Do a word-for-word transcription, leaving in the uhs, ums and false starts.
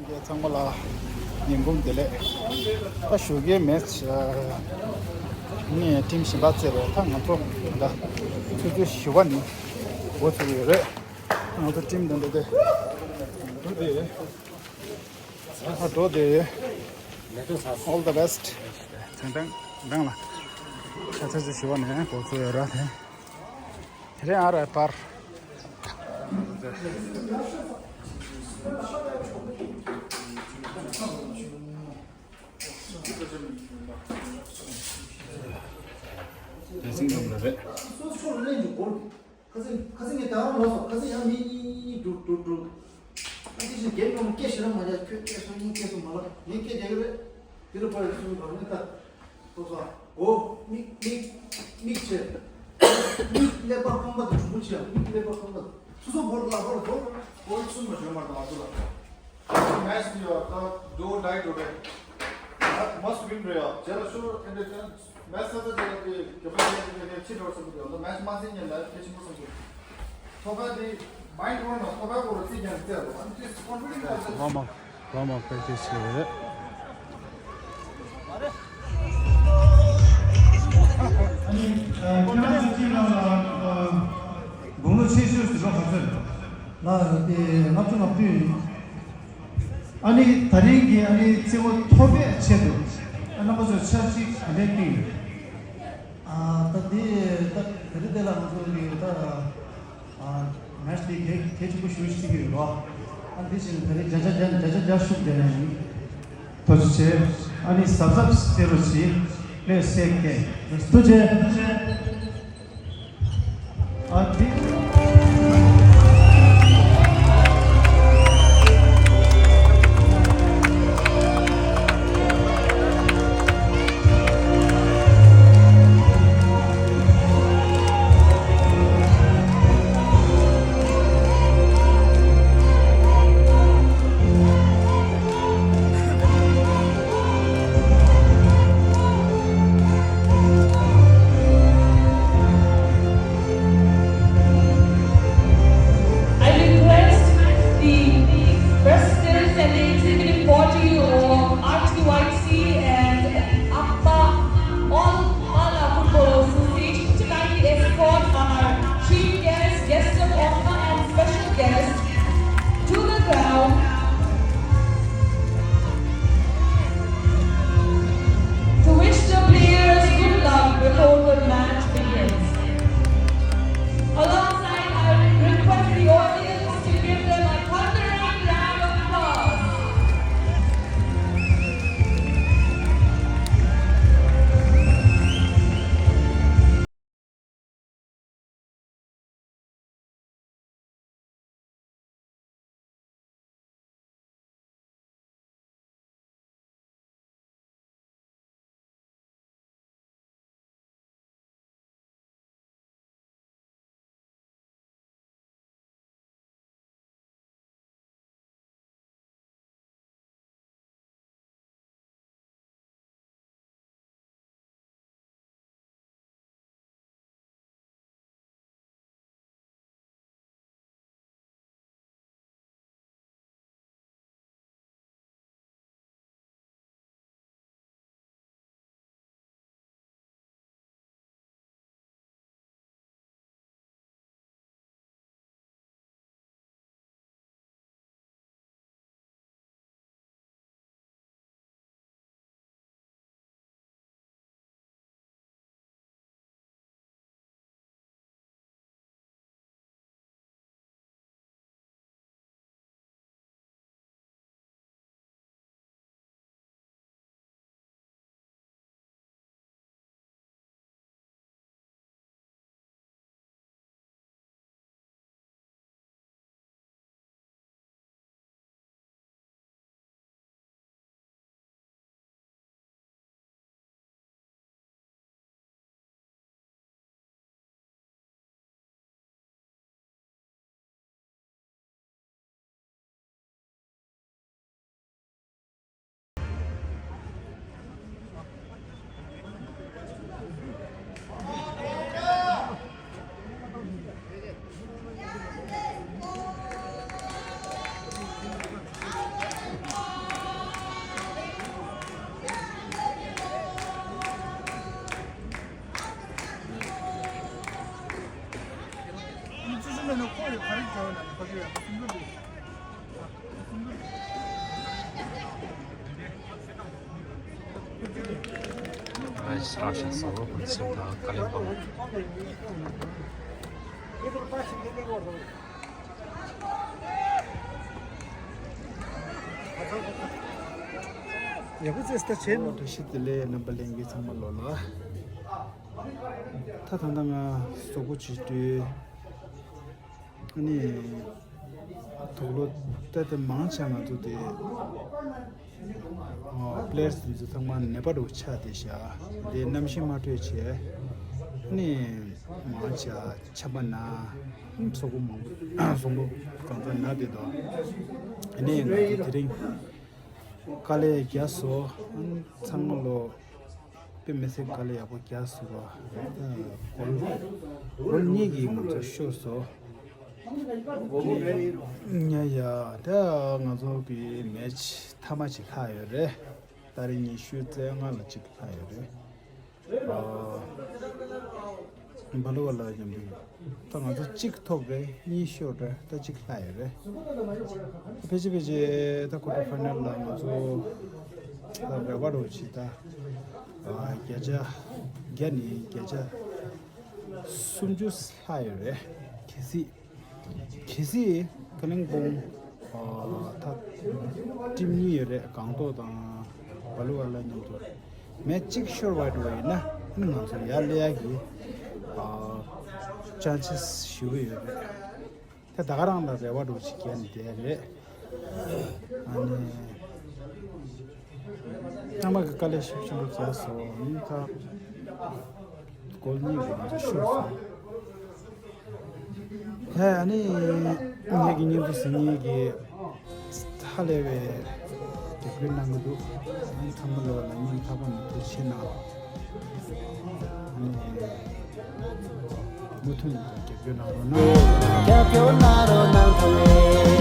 ཚང་མ་ལ་ཉིན་གུང་བདེ་ལེགས། ད་ཞོགས་ཀའི་མེ་ཆ་ངས་ཊིམ་གཞན་པ་བཙལ་བས། ད་ང་ཚོ་ད་ཆུ་ཚོད་བཞི་པ་ནས་འགོ་ཚུགས་ཡོད་རེད། ང་ཚོ་ཊིམ་དང་འགྲོ་དེ་འགྲོ་དེ་ཡོད། ད་འགྲོ་དེ་ཡོད། All the best. ཐེངས་དང་དང་ལ་ཆུ་ཚོད་བཞི་པ་ནས་འགོ་ཚུགས་ཡོད་རེད་དེ། དེ་རིང་ཨ་ར་པར། དེ་སྲིང་ཙམ་ལ་རེད། ཁ་སང་ཁ་སང་ངས་ད་རང་ལབ་སོང་། ཁ་སང་ཡང་མི་གཉིས་གཉིས་གཉིས་འགྲོ་འགྲོ་འགྲོ། ཨ་ཅེ་ཞིག་རྒན་མོ་སྐད་ཤེས་ར་མ་རྒྱག་ཁྱོད་སྐད་སོང་ངས་སྐད་སོང་མ་ལབ། ངས་སྐད་རྒྱག་གི་རེད། དེ་ལ་ཕར་གསུང་བར་ངས་ད། ཐོབ་སོང་། འོ། མིག་མིག་མིག་ཆེ། མིག་ཀླད་པ་ཁང་པ་དང་གྲུང་པོ་ཆེ། མིག་ཀླད་པ་ཁང་པ་དང་། སོ་སོ་བོར་ལ་བོར་བོར་བོར་གསུམ་མ་བྱོན་མར་དང་ཨ་ཚོ་ལ། མེ་ཆི་ཡོད་ད་དོ་ལའི་དོ་རེད། མ་སུ་བིན་རེད་ཡ། ཇེ་ལ་ཤོར་ཨེ་འདྲ་ཅན། མེ་སི་ས་ས་ཇེ་ལ་དེ་ག་པ་ཇེ་ལ་དེ་ཕྱི་འགྲོ་བསམ་གི་ཡོད་ད། མེ་ཆི་མ་སེ་ཉན་ལ་གལ་ཆེན་པོ་བསམ་གི། ཐོབ་པ་དེ་མའིན་ཌི་ཨོན་ལ་ཐོབ་པ་གོ་ར་རྩིས་ཀྱང་རྩེ་རོ། ཨ་ནི་དེ་ཀོན་ཕི་ཌེན་སི་ལ་ལ་མ་པེ་ཀེ་ཇི་ཞིག་རེད། ཨ་ནི་ཁྱེད་རང་ཚོ་གཅིག་ལ་དགུང་ལོ་ཆེ་ཤོས་ཟིན་པ་ག་ཚོད་ལ་དེ་ལྔ་བཅུ་ང་བདུན། ཨ་ནི་ད་རིང་གི་ཨ་ནི་རྩེད་མོ་ཐོབ་པའི་ཆེད་དུ་ཨ་རྣམ་པ་ཚོ་ཆབས་ཅིག་ག་ནས་བཏིང་ཡོད། ཨ་ད་དེ་ད་དེ་རིང་དེ་ལ་ང་ཚོ་གི་ད། ཨ་ང་ཞིག་གིས་གལ་གལ་ཆེན་པོ་ཞུ་ཞུ་གི་ཡོད་རོ། ཨ་འདི་བཞིན་ད་རེས་བརྒྱ་ཆ་བརྒྱ་བརྒྱ་ཆ་བརྒྱ་ཤུགས་ལྡན་ནས་ཐོ་ཆུ་ཆེ། ཨ་ནི་གཟབ་གཟབ་རྩེ་རོགས་གྱིས་ལས་སེ་ཀེ་ཐུགས་རྗེ་ཆེ། ཨ་འདི། རང་ཤག་སོ་ཕུན་སུམ་ཚོགས་ཀ་ལི་པང་། ཡག་པོ་བྱས་ད་བྱས་ནོ། བཀྲ་ཤིས་བདེ་ལེགས། རྣམ་པ་ལྷན་རྒྱས་ཚང་མ་ལོ་ལ། ད་ད་ལྟ་ང་གཟུགས་པོ་བྱེད་དུས། ཨ་ནི། དུག་ལོག་ལྟ་དེ་མང་ཆེ་ང་ཚོ་དེ། ཨོ། པི་ལེ་ཡར་དེ་ཚོ་ཚང་མ་ནད་པ་འདྲ་བོ་ཆགས་བསྡད་ཤག་དེ་གནམ་གཤིས་མ་འཕྲོད་བྱས། ཨ་ནི། མང་ཆེ་ཆམ་པ་ན། གཟུགས་པོ་མང་པོ་གཟུགས་པོ་གང་ཚང་ན་བསྡད་འདུག་ཨ་ནི་ང་ཚོ་དེ་རིང་དཀའ་ལས་རྒྱག་སོང་། ཨ་ནི་ཚང་མ་ལོ། དཔེ་མི་སྲིད་དཀའ་ལས་ཡག་པོ་རྒྱག་སོང་བ། ད་གོལ་གོལ་གཉིས་ཀྱིས་ང་ཚོ་ཤོར་སོང་། ཉ་ཡ། ད་ང་ཚོ་གི་མེ་ཆི་མཐའ་མ་ཅིག་ལྷག་ཡོད་རེད། ཏ་རིག་ཉི་ཤུ་རྩ་ལྔ་ལ་གཅིག་ལྷག་ཡོད་རེད། ཨ། བ་ལུ་བ་ལ་མཉམ་དུ། ད་ང་ཚོ་གཅིག་ཐོབ་རེད། གཉིས་ཤོར་རེད། ད་གཅིག་ལྷག་ཡོད་རེད། ཕལ་ཆེར་ཕལ་ཆེར་ད་ཀོ་ཊར་ཕའི་ནལ་ལ་ང་ཚོ་ད་རེ་བ་རོ་ཆི་ད། ཨ། བརྒྱ་ཆ་བརྒྱ་ནས་བརྒྱ་ཆ་སུམ་ཅུ་ལྷག་ཡོད་རེད། གལ་སྲིད། གལ་སྲིད་ཀ་ལིང་པོང་། ཨ། ད་ཊིམ་གཉིས་ཡོད་རེད། སྒང་ཏོག་དང་བ་ལུ་བ་ལ་མཉམ་དུ། མེ་གཅིག་ཤོར་བ་འགྲོ་བ་ཡིན་ན་ང་ཚོ་ཡར་སླེབས་ཡག་གི། ཨ། ཆན་སེ་སི་ཞེ་པོ་ཡོད་རེད། དེ་ད་ག་རང་ལ་རེ་བ་འདྲ་བོ་ཅིག་བརྒྱབ་ནས་བསྡད་རེད། ཨ་ནི། སྔ་མ་གི་དཀའ་ལས་ཤུགས་ཆེན་པོ་བརྒྱབ་སོང་། ཨ་ནི་ད་གོལ་གཉིས་ཀྱིས་ང་ཚོ་ཤོར་སོང་། ཧེ། ཨ་ནི་ངེད་ཀྱི་སྙིང་པོ་ཟིན་ངེད་ཀྱི། ཧ་ལས་པའི་རྒྱབ་སྐྱོར་གནང་གི་འདུག་ཨ་ནི་ཚང་མ་ལོ་ལ་སྙིང་ཐག་པ་ནས་ཐུགས་རྗེ་ཆེ་གནང་། ཨ་ནི་མུ་མཐུད་ནས་རྒྱབ་སྐྱོར་གནང་རོགས་གནང་། རྒྱབ་སྐྱོར་གནང་རོགས་གནང་། ཐུགས་རྗེ་ཆེ།